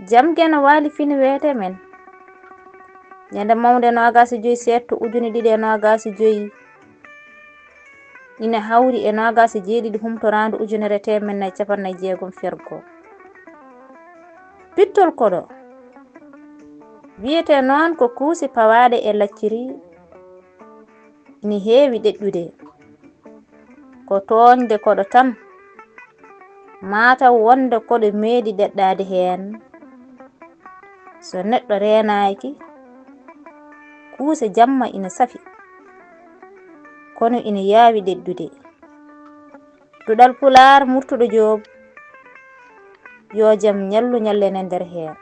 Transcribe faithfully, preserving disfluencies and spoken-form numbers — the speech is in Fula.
Jam geno waali fini weete men. Ñande mawnde noogaas e joy seetto ujune ɗiɗi e noogaas e joy ina hawri e noogaas e jeeɗiɗi humtoraandu ujunere teemedde nayi cappanɗe nayi jeegom fergo. Pittol koɗo wiyetee noon ko kuusi pawaaɗe e lacciri ina heewi ɗeɗɗude. Ko tooñde koɗo tan, maa taw wonde koɗo meeɗi ɗeɗɗaade heen. So neɗɗo reenaaki, kuuse jamma ina safi, kono ina yaawi ɗeɗɗude. Duɗal Pulaar, Murtuɗo Joob, yo jam ñallu ñallene nder heen.